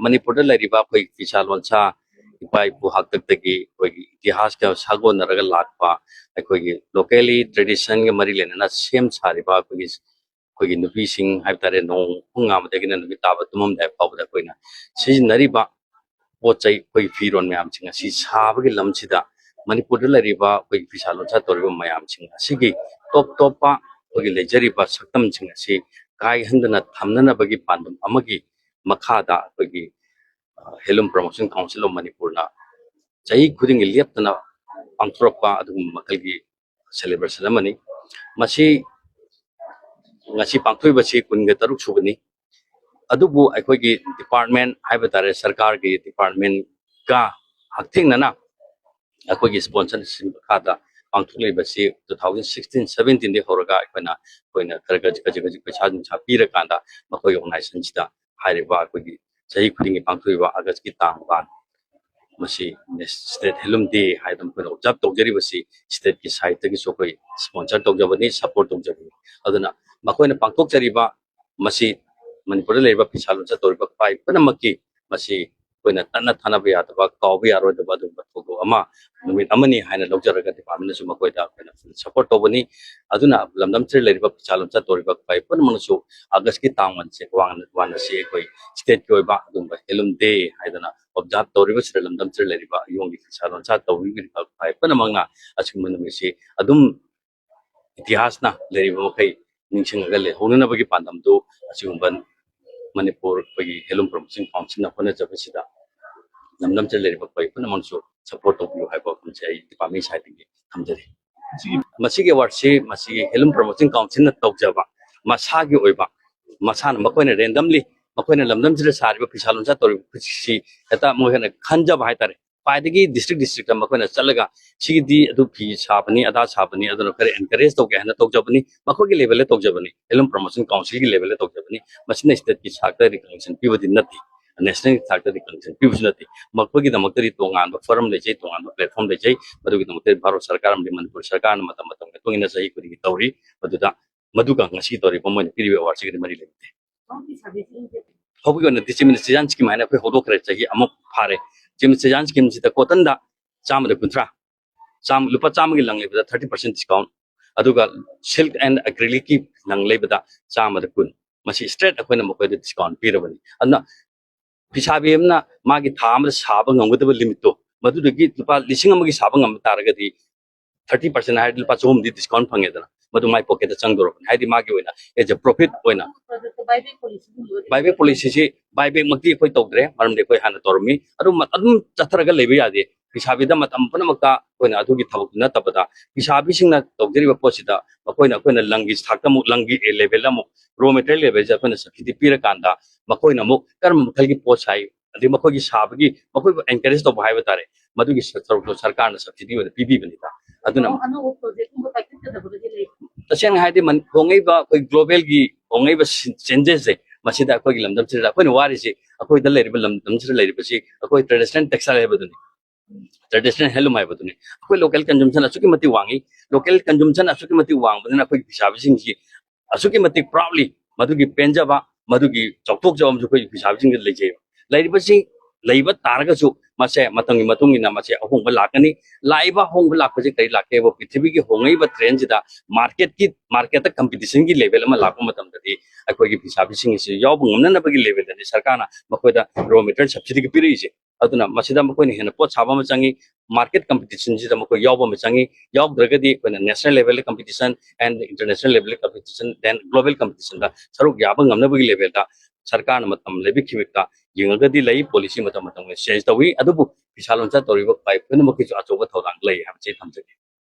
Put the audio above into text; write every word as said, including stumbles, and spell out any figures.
ꯃꯅꯤꯄꯨꯔꯗ ꯂꯩꯔꯤꯕ ꯑꯩꯈꯣꯏ ꯐꯤꯁꯥ ꯂꯣꯟꯁꯥ, ꯏꯄꯥ ꯏꯄꯨ ꯍꯥꯛꯇꯛꯇꯒꯤ ꯑꯩꯈꯣꯏꯒꯤ ꯏꯇꯤꯍꯥꯁꯀ ꯁꯥꯒꯣꯟꯅꯔꯒ ꯂꯥꯛꯄ, ꯑꯩꯈꯣꯏꯒꯤ locally traditionꯒ ꯃꯔꯤ ꯂꯩꯅꯅ ꯁꯦꯝ ꯁꯥꯔꯤꯕ ꯑꯩꯈꯣꯏꯒꯤ, ꯑꯩꯈꯣꯏꯒꯤ ꯅꯨꯄꯤꯁꯤꯡ ꯍꯥꯏꯕ ꯇꯥꯔꯦ, ꯅꯣꯡ ꯄꯨꯡ ꯉꯥꯃꯗꯒꯤꯅ ꯅꯨꯃꯤꯠ ꯇꯥꯕ ꯇꯨꯝꯃꯝꯗꯥꯏ ꯐꯥꯎꯕꯗ ꯑꯩꯈꯣꯏꯅ ꯁꯤꯖꯤꯟꯅꯔꯤꯕ ꯄꯣꯠ ꯆꯩ, ꯑꯩꯈꯣꯏꯒꯤ ꯐꯤꯔꯣꯟ ꯃꯌꯥꯝꯁꯤꯡ ꯑꯁꯤ ꯁꯥꯕꯒꯤ ꯂꯝꯁꯤꯗ ꯃꯅꯤꯄꯨꯔꯗ ꯂꯩꯔꯤꯕ ꯑꯩꯈꯣꯏꯒꯤ ꯐꯤꯁꯥ ꯂꯣꯟꯁꯥ ꯇꯧꯔꯤꯕ ꯃꯌꯥꯝꯁꯤꯡ ꯑꯁꯤꯒꯤ ꯇꯣꯞ ꯇꯣꯞꯄ ꯑꯩꯈꯣꯏꯒꯤ ꯂꯩꯖꯔꯤꯕ ꯁꯛꯇꯝꯁꯤꯡ ꯑꯁꯤ ꯀꯥꯏꯍꯟꯗꯅ ꯊꯝꯅꯅꯕꯒꯤ ꯄꯥꯟꯗꯝ ꯑꯃꯒꯤ ꯃꯈꯥꯗ ꯑꯩꯈꯣꯏꯒꯤ, ꯑ, Handloom Promotion Council of ꯃꯅꯤꯄꯨꯔꯅ ꯆꯍꯤ ꯈꯨꯗꯤꯡꯒꯤ ꯂꯦꯞꯇꯅ ꯄꯥꯡꯊꯣꯔꯛꯄ ꯑꯗꯨꯒꯨꯝꯕ ꯃꯈꯜꯒꯤ celebration ꯑꯃꯅꯤ꯫ ꯃꯁꯤ ꯉꯁꯤ ꯄꯥꯡꯊꯣꯛꯏꯕꯁꯤ ꯀꯨꯟꯒ ꯇꯔꯨꯛ ꯁꯨꯕꯅꯤ꯫ ꯑꯗꯨꯕꯨ ꯑꯩꯈꯣꯏꯒꯤ department ꯍꯥꯏꯕ ꯇꯥꯔꯦ, ꯁꯔꯀꯥꯔꯒꯤ departmentꯀ ꯍꯛꯊꯦꯡꯅꯅ ꯑꯩꯈꯣꯏꯒꯤ sponsorship ꯃꯈꯥꯗ ꯄꯥꯡꯊꯣꯛꯂꯤꯕꯁꯤ two thousand sixteen seventeen ꯗꯒꯤ ꯍꯧꯔꯒ ꯑꯩꯈꯣꯏꯅ, ꯑꯩꯈꯣꯏꯅ ꯈꯔ ꯈꯖꯤꯛ ꯈꯖꯤꯛ ꯈꯖꯤꯛ ꯄꯩꯁꯥ ꯅꯨꯡꯁꯥ ꯄꯤꯔꯀꯥꯟꯗ ꯃꯈꯣꯏꯒꯤ organizationꯁꯤꯗ ꯍꯥꯏꯔꯤꯕ ꯑꯩꯈꯣꯏꯒꯤ ꯆꯍꯤ ꯈꯨꯗꯤꯡꯒꯤ ꯄꯥꯡꯊꯣꯛꯏꯕ Augustꯀꯤ ꯇꯥꯡ ꯋꯥꯟ, ꯃꯁꯤ State Handloom Day ꯍꯥꯏꯗꯅ ꯑꯩꯈꯣꯏꯅ observe ꯇꯧꯖꯔꯤꯕꯁꯤ stateꯀꯤ sideꯇꯒꯤꯁꯨ ꯑꯩꯈꯣꯏ sponsor ꯇꯧꯖꯕꯅꯤ, support ꯇꯧꯖꯕꯅꯤ꯫ ꯑꯗꯨꯅ ꯃꯈꯣꯏꯅ ꯄꯥꯡꯊꯣꯛꯆꯔꯤꯕ ꯃꯁꯤ ꯃꯅꯤꯄꯨꯔꯗ ꯂꯩꯔꯤꯕ ꯐꯤꯁꯥ ꯂꯣꯟꯁꯥ ꯇꯧꯔꯤꯕ ꯈ꯭ꯋꯥꯏ ꯄꯨꯝꯅꯃꯛꯀꯤ ꯃꯁꯤ ꯑꯩꯈꯣꯏꯅ ꯇꯠꯅ ꯊꯥꯅꯕ ꯌꯥꯗꯕ, ꯀꯥꯎꯕ ꯌꯥꯔꯣꯏꯗꯕ ꯑꯗꯨꯒꯨꯝꯕ ꯊꯧꯗꯣꯛ ꯑꯃ, ꯅꯨꯃꯤꯠ ꯑꯃꯅꯤ ꯍꯥꯏꯅ ꯂꯧꯖꯔꯒ departmentꯅꯁꯨ ꯃꯈꯣꯏꯗ ꯑꯩꯈꯣꯏꯅ support ꯇꯧꯕꯅꯤ꯫ ꯑꯗꯨꯅ ꯂꯝꯗꯝꯁꯤꯗ ꯂꯩꯔꯤꯕ ꯐꯤꯁꯥ ꯂꯣꯟꯁꯥ ꯇꯧꯔꯤꯕ ꯈ꯭ꯋꯥꯏ ꯄꯨꯝꯅꯃꯛꯅꯁꯨ Augustꯀꯤ ꯇꯥꯡ ꯋꯥꯟꯁꯦ, ꯋꯥꯟ, ꯋꯥꯟ ꯑꯁꯤ ꯑꯩꯈꯣꯏ stateꯀꯤ ꯑꯣꯏꯕ ꯑꯗꯨꯒꯨꯝꯕ Handloom Day ꯍꯥꯏꯗꯅ observe ꯇꯧꯔꯤꯕꯁꯤꯗ ꯂꯝꯗꯝꯁꯤꯗ ꯂꯩꯔꯤꯕ ꯑꯌꯣꯝꯒꯤ ꯐꯤꯁꯥ ꯂꯣꯟꯁꯥ ꯇꯧꯕꯤꯔꯤꯕ ꯈ꯭ꯋꯥꯏ ꯄꯨꯝꯅꯃꯛꯅ ꯑꯁꯤꯒꯨꯝꯕ ꯅꯨꯃꯤꯠꯁꯤ ꯑꯗꯨꯝ ꯏꯇꯤꯍꯥꯁꯅ ꯂꯩꯔꯤꯕ ꯃꯈꯩ ꯅꯤꯡꯁꯤꯡꯉꯒ ꯂꯩꯍꯧꯅꯅꯕꯒꯤ ꯄꯥꯟꯗꯝꯗꯨ ꯑꯁꯤꯒꯨꯝꯕ ꯃꯅꯤꯄꯨꯔ ꯑꯩꯈꯣꯏꯒꯤ Handloom Promotion Councilꯅ ꯍꯣꯠꯅꯖꯕꯁꯤꯗ ꯂꯝꯗꯝꯁꯤꯗ ꯂꯩꯔꯤꯕ ꯑꯩꯈꯣꯏ ꯄꯨꯝꯅꯃꯛꯁꯨ support ꯇꯧꯕꯤꯌꯨ ꯍꯥꯏꯕ ꯋꯥꯐꯝꯁꯦ ꯑꯩ department sideꯇꯒꯤ ꯊꯝꯖꯔꯤ꯫ ꯃꯁꯤꯒꯤ awardꯁꯤ ꯃꯁꯤꯒꯤ Handloom Promotion Councilꯅ ꯇꯧꯖꯕ ꯃꯁꯥꯒꯤ ꯑꯣꯏꯕ, ꯃꯁꯥꯅ ꯃꯈꯣꯏꯅ randomly ꯃꯈꯣꯏꯅ ꯂꯝꯗꯝꯁꯤꯗ ꯁꯥꯔꯤꯕ ꯐꯤꯁꯥ ꯂꯣꯟꯁꯥ ꯇꯧꯔꯤꯕ ꯈꯨꯠꯁꯤ ꯍꯦꯛꯇ ꯃꯈꯣꯏꯅ ꯈꯟꯖꯕ ꯍꯥꯏꯇꯥꯔꯦ꯫ ꯈ꯭ꯋꯥꯏꯗꯒꯤ district districtꯇ ꯃꯈꯣꯏꯅ ꯆꯠꯂꯒ ꯁꯤꯒꯤꯗꯤ ꯑꯗꯨ ꯐꯤ ꯁꯥꯕꯅꯤ, ꯑꯗꯥ ꯁꯥꯕꯅꯤ, ꯑꯗꯨꯅ ꯈꯔ encourage ꯇꯧꯒꯦ ꯍꯥꯏꯅ ꯇꯧꯖꯕꯅꯤ꯫ ꯃꯈꯣꯏꯒꯤ levelꯗ ꯇꯧꯖꯕꯅꯤ, Handloom Promotion Councilꯒꯤ levelꯗ ꯇꯧꯖꯕꯅꯤ꯫ ꯃꯁꯤꯅ stateꯀꯤ ꯊꯥꯛꯇ recognition ꯄꯤꯕꯗꯤ ꯅꯠꯇꯦ, nationalꯒꯤ ꯊꯥꯛꯇ recognition ꯄꯤꯕꯁꯨ ꯅꯠꯇꯦ꯫ ꯃꯈꯣꯏꯒꯤꯗꯃꯛꯇꯗꯤ ꯇꯣꯉꯥꯟꯕ forum ꯂꯩꯖꯩ, ꯇꯣꯉꯥꯟꯕ platform ꯂꯩꯖꯩ꯫ ꯃꯗꯨꯒꯤꯗꯃꯛꯇꯗꯤ ꯚꯥꯔꯠ ꯁꯔꯀꯥꯔ ꯑꯃꯗꯤ ꯃꯅꯤꯄꯨꯔ ꯁꯔꯀꯥꯔꯅ ꯃꯇꯝ ꯃꯇꯝꯒꯤ ꯃꯇꯨꯡ ꯏꯟꯅ ꯆꯍꯤ ꯈꯨꯗꯤꯡꯒꯤ ꯇꯧꯔꯤ꯫ ꯃꯗꯨꯗ, ꯃꯗꯨꯒ ꯉꯁꯤ ꯇꯧꯔꯤꯕ ꯃꯣꯏꯅ ꯄꯤꯔꯤꯕ awardꯁꯤꯒꯗꯤ ꯃꯔꯤ ꯂꯩꯅꯗꯦ꯫ ꯍꯧꯕꯒꯤ ꯑꯣꯏꯅ ꯗꯤꯁꯇ꯭ꯔꯤꯛ ꯃꯤꯅꯤꯁꯇꯔ ꯆꯤꯖꯥꯟ ꯁ꯭ꯀꯤꯝ ꯍꯥꯏꯅ ꯑꯩꯈꯣꯏ ꯍꯧꯗꯣꯛꯈ꯭ꯔꯦ, ꯆꯍꯤ ꯑꯃꯨꯛ ꯐꯥꯔꯦ꯫ ꯆꯤꯖꯥꯟ ꯁ꯭ꯀꯤꯝꯁꯤꯗ ꯀꯣꯇꯟꯗ ꯆꯥꯝꯃꯗ ꯀꯨꯟꯊ꯭ꯔꯥ, ꯆꯥꯝꯃ, ꯂꯨꯄꯥ ꯆꯥꯝꯃꯒꯤ ꯂꯪ ꯂꯩꯕꯗ ꯊꯥꯔꯇꯤ ꯄꯥꯔꯁꯦꯟ ꯗꯤꯁꯀꯥꯎꯟ, ꯑꯗꯨꯒ ꯁꯤꯜꯛ ꯑꯦꯟ ꯑꯦꯀ꯭ꯔꯤꯂꯤꯛꯀꯤ ꯂꯪ ꯂꯩꯕꯗ ꯆꯥꯝꯃꯗ ꯀꯨꯟ꯫ ꯃꯁꯤ ꯁ꯭ꯇ꯭ꯔꯦꯠ ꯑꯩꯈꯣꯏꯅ ꯃꯈꯣꯏꯗ ꯗꯤꯁꯀꯥꯎꯟ ꯄꯤꯔꯕꯅꯤ꯫ ꯑꯗꯨꯅ ꯐꯤꯁꯥꯕꯤ ꯑꯃꯅ ꯃꯥꯒꯤ ꯊꯥ ꯑꯃꯗ ꯁꯥꯕ ꯉꯝꯒꯗꯕ ꯂꯤꯃꯤꯠꯇꯣ, ꯃꯗꯨꯗꯒꯤ ꯂꯨꯄꯥ ꯂꯤꯁꯤꯡ ꯑꯃꯒꯤ ꯁꯥꯕ ꯉꯝꯕ ꯇꯥꯔꯒꯗꯤ, ꯊꯥꯔꯇꯤ ꯄꯥꯔꯁꯦꯟ ꯍꯥꯏꯔꯗꯤ ꯂꯨꯄꯥ ꯆꯍꯨꯝꯗꯤ ꯗꯤꯁꯀꯥꯎꯟ ꯐꯪꯉꯦꯗꯅ, ꯃꯗꯨ ꯃꯥꯏ ꯄꯣꯀꯦꯠꯇ ꯆꯪꯗꯧꯔꯕꯅꯤ꯫ ꯍꯥꯏꯗꯤ ꯃꯥꯒꯤ ꯑꯣꯏꯅ ꯑꯦꯖ ꯑ ꯄ꯭ꯔꯣꯐꯤꯠ ꯑꯣꯏꯅ꯫ ꯕꯥꯏꯕꯦꯛ ꯄꯣꯂꯤꯁꯤꯁꯤ, ꯕꯥꯏꯕꯦꯛꯃꯛꯇꯤ ꯑꯩꯈꯣꯏ ꯇꯧꯗ꯭ꯔꯦ, ꯃꯔꯝꯗꯤ ꯑꯩꯈꯣꯏ ꯍꯥꯟꯅ ꯇꯧꯔꯝꯃꯤ꯫ ꯑꯗꯨꯝ ꯑꯗꯨꯝ ꯆꯠꯊꯔꯒ ꯂꯩꯕ ꯌꯥꯗꯦ꯫ ꯐꯤꯁꯥꯕꯤꯗ ꯃꯇꯝ ꯄꯨꯝꯅꯃꯛꯇ ꯑꯩꯈꯣꯏꯅ ꯑꯗꯨꯒꯤ ꯊꯕꯛꯇꯨ ꯅꯠꯇꯕꯗ, ꯐꯤꯁꯥꯕꯤꯁꯤꯡꯅ ꯇꯧꯖꯔꯤꯕ ꯄꯣꯠꯁꯤꯗ ꯃꯈꯣꯏꯅ, ꯑꯩꯈꯣꯏꯅ ꯂꯪꯒꯤ ꯊꯥꯛꯇ ꯑꯃꯨꯛ, ꯂꯪꯒꯤ ꯂꯦꯚꯦꯜꯗ ꯑꯃꯨꯛ, ꯔꯣ ꯃꯦꯇꯔꯤꯌꯦꯜ ꯂꯦꯚꯦꯜꯁꯦ ꯑꯩꯈꯣꯏꯅ ꯁꯕꯁꯤꯗꯤ ꯄꯤꯔꯀꯥꯟꯗ, ꯃꯈꯣꯏꯅ ꯑꯃꯨꯛ ꯀꯔꯝꯕ ꯃꯈꯜꯒꯤ ꯄꯣꯠ ꯁꯥꯏ, ꯑꯗꯩ ꯃꯈꯣꯏꯒꯤ ꯁꯥꯕꯒꯤ, ꯃꯈꯣꯏꯕꯨ ꯑꯦꯟꯀꯔꯦꯖ ꯇꯧꯕ ꯍꯥꯏꯕ ꯇꯥꯔꯦ, ꯃꯗꯨꯒꯤ ꯁꯔꯨꯛꯇꯣ ꯁꯔꯀꯥꯔꯅ ꯁꯕꯁꯤꯗꯤ ꯑꯣꯏꯅ ꯄꯤꯕꯤꯕꯅꯤꯗ꯫ ꯑꯗꯨꯅ ꯑꯅꯧꯕ ꯄ꯭ꯔꯣꯖꯦꯛꯀꯨꯝꯕ ꯄꯥꯏꯈꯠꯀꯗꯕꯒꯗꯤ ꯂꯩ? ꯇꯁꯦꯡꯅ ꯍꯥꯏꯔꯗꯤ, ꯃꯅꯤ-, ꯍꯣꯡꯉꯛꯏꯕ ꯑꯩꯈꯣꯏ ꯒ꯭ꯂꯣꯕꯦꯜꯒꯤ ꯍꯣꯡꯉꯛꯏꯕ ꯁꯤ-, ꯆꯦꯟꯖꯦꯁꯁꯦ, ꯃꯁꯤꯗ ꯑꯩꯈꯣꯏꯒꯤ ꯂꯝꯗꯝꯁꯤꯗ ꯑꯩꯈꯣꯏꯅ ꯋꯥꯔꯤꯁꯤ, ꯑꯩꯈꯣꯏꯗ ꯂꯩꯔꯤꯕ ꯂꯝꯗꯝꯁꯤꯗ ꯂꯩꯔꯤꯕꯁꯤ ꯑꯩꯈꯣꯏ ꯇ꯭ꯔꯦꯗꯤꯁꯅꯦꯜ ꯇꯦꯛꯁꯇꯥꯏꯜ ꯍꯥꯏꯕꯗꯨꯅꯤ, ꯇ꯭ꯔꯦꯗꯤꯁꯅꯦꯜ ꯍꯦꯟꯂꯨꯝ ꯍꯥꯏꯕꯗꯨꯅꯤ꯫ ꯑꯩꯈꯣꯏ ꯂꯣꯀꯦꯜ ꯀꯟꯖꯨꯝꯁꯟ ꯑꯁꯨꯛꯀꯤ ꯃꯇꯤꯛ ꯋꯥꯡꯉꯤ꯫ ꯂꯣꯀꯦꯜ ꯀꯟꯖꯨꯝꯁꯟ ꯑꯁꯨꯛꯀꯤ ꯃꯇꯤꯛ ꯋꯥꯡꯕꯅꯤꯅ ꯑꯩꯈꯣꯏꯒꯤ ꯐꯤꯁꯥꯕꯤꯁꯤꯡꯁꯤ ꯑꯁꯨꯛꯀꯤ ꯃꯇꯤꯛ ꯄ꯭ꯔꯥꯎꯠꯂꯤ, ꯃꯗꯨꯒꯤ ꯄꯦꯟꯖꯕ, ꯃꯗꯨꯒꯤ ꯆꯥꯎꯊꯣꯛꯆꯕ ꯑꯃꯁꯨ ꯑꯩꯈꯣꯏ ꯐꯤꯁꯥꯕꯤꯁꯤꯡꯗ ꯂꯩꯖꯩꯕ꯫ ꯂꯩꯔꯤꯕꯁꯤ ꯂꯩꯕ ꯇꯥꯔꯒꯁꯨ, ꯃꯁꯦ ꯃꯇꯝꯒꯤ ꯃꯇꯨꯡ ꯏꯟꯅ ꯃꯁꯦ ꯑꯍꯣꯡꯕ ꯂꯥꯛꯀꯅꯤ꯫ ꯂꯥꯛꯏꯕ ꯑꯍꯣꯡꯕ ꯂꯥꯛꯄꯁꯤ ꯀꯔꯤ ꯂꯥꯛꯀꯦꯕ? ꯄ꯭ꯔꯤꯊꯤꯕꯤꯒꯤ ꯍꯣꯡꯉꯛꯏꯕ ꯇ꯭ꯔꯦꯟꯁꯤꯗ ꯃꯥꯔꯀꯦꯠꯀꯤ, ꯃꯥꯔꯀꯦꯠꯇ ꯀꯝꯄꯤꯇꯤꯁꯟꯒꯤ ꯂꯦꯚꯦꯜ ꯑꯃ ꯂꯥꯛꯄ ꯃꯇꯝꯗꯗꯤ, ꯑꯩꯈꯣꯏꯒꯤ ꯐꯤꯁꯥꯕꯤꯁꯤꯡ ꯑꯁꯤ ꯌꯥꯎꯕ ꯉꯝꯅꯅꯕꯒꯤ ꯂꯦꯚꯦꯜꯗꯅꯤ ꯁꯔꯀꯥꯔꯅ ꯃꯈꯣꯏꯗ ꯔꯣ ꯃꯦꯇꯔꯤꯌꯦꯜ ꯁꯕꯁꯤꯗꯤꯒ ꯄꯤꯔꯛꯏꯁꯦ꯫ ꯑꯗꯨꯅ ꯃꯁꯤꯗ ꯃꯈꯣꯏꯅ ꯍꯦꯟꯅ ꯄꯣꯠ ꯁꯥꯕ ꯑꯃ ꯆꯪꯉꯤ, ꯃꯥꯔꯀꯦꯠ ꯀꯝꯄꯤꯇꯤꯁꯟꯁꯤꯗ ꯃꯈꯣꯏ ꯌꯥꯎꯕ ꯑꯃ ꯆꯪꯉꯤ꯫ ꯌꯥꯎꯗ꯭ꯔꯒꯗꯤ ꯑꯩꯈꯣꯏꯅ ꯅꯦꯁꯅꯦꯜ ꯂꯦꯚꯦꯜꯗ ꯀꯝꯄꯤꯇꯤꯁꯟ ꯑꯦꯟ ꯏꯟꯇꯔꯅꯦꯁꯅꯦꯜ ꯂꯦꯚꯦꯜꯗ ꯀꯝꯄꯤꯇꯤꯁꯟ, ꯗꯦꯟ ꯒ꯭ꯂꯣꯕꯦꯜ ꯀꯝꯄꯤꯇꯤꯁꯟꯗ ꯁꯔꯨꯛ ꯌꯥꯕ ꯉꯝꯅꯕꯒꯤ ꯂꯦꯚꯦꯜꯗ ꯁꯔꯀꯥꯔꯅ ꯃꯇꯝ ꯂꯩꯕꯤꯈꯤꯕꯗ ꯌꯦꯡꯉꯒꯗꯤ ꯂꯩ, ꯄꯣꯂꯤꯁꯤ ꯃꯇꯝ ꯃꯇꯝꯒꯤ ꯆꯦꯟꯖ ꯇꯧꯏ꯫ ꯑꯗꯨꯕꯨ ꯐꯤꯁꯥ ꯂꯣꯟꯁꯥ ꯇꯧꯔꯤꯕ ꯈ꯭ꯋꯥꯏ ꯄꯨꯝꯅꯃꯛꯀꯤꯁꯨ ꯑꯆꯧꯕ ꯊꯧꯗꯥꯡ ꯂꯩ ꯍꯥꯏꯕꯁꯤ ꯊꯝꯖꯒꯦ꯫